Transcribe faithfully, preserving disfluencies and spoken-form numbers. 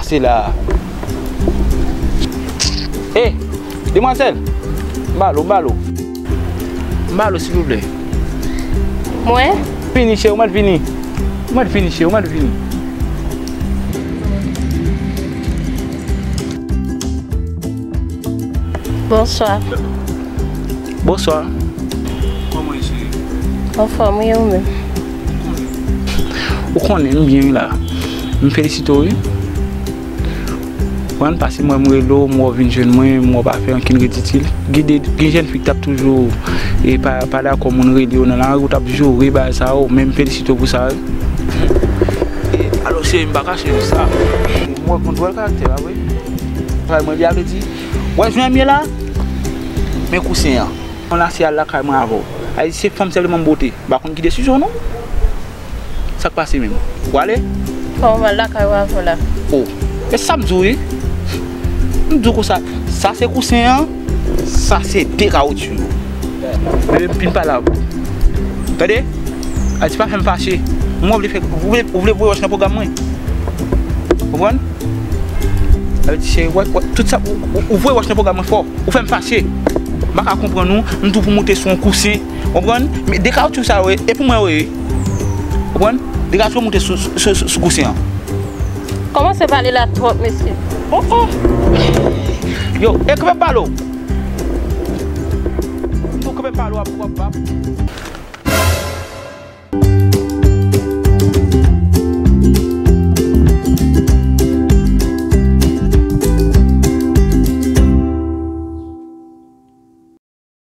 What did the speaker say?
Se la. Ey, demwazèl! M ba l ou, m ba l ou. M ba l ou, silvouplè. Mwen? Vini, cheri, ou mèt vini. Ou mèt vini, cheri, ou mèt vini. Bonswa. Bonswa. Kòman w ye, cheri? Anfòm, wi, ou menm? Ou konnen, m byen, wi, la. M felisite w, wi. Ou konprann, paske mwen, m rele w, m wè w vin jwenn mwen, m wè w pa fè ankenn red itil. Gen de, gen jèn fi k t ap toujou, e, pa, pa dakò moun rele yo nan lari, ou t ap joure bagay sa yo, men m felisite w pou sa, wi. E, alò, cheri, m pa kache w sa. M wè w gon dwòl karaktè, pa vre? Travay mwen byen, vle di, w wè jan m ye la? Men kousen an. Mwen la se al lakay mwen avè w. Ay, se fanm sèlman m bwote. M pa konn ki desizyon non. Sa k pase menm? Ou ale? Kòman m al lakay ou avè w la? O, e sa m di w wi. M di w konsa, sa se kousen an, sa se de kawotchou yo. Bebe, m fin pale avè w. Tande? Ay, se pa fè m fache. Mwen, ou vle fè, ou vle, ou vle voye wòch nan pwogram mwen. Konprann? Sa vle di, cheri, wè, wè, tout sa, ou, ou, ou voye wòch nan pwogram mwen fò. Ou fè m fache. M pa ka konprann ou, m tou pou moute sou yon kousen. Konprann? Men de kawotchou sa yo, e pou mwen yo ye. Konprann? De kawotchou moute sou, sou, sou, sou kousen an. Kòmanse pale la twòp, mesye. Oh, oh. Yo, e kanpe m pale w. M tou kanpe m pale w, ap, ap, ap.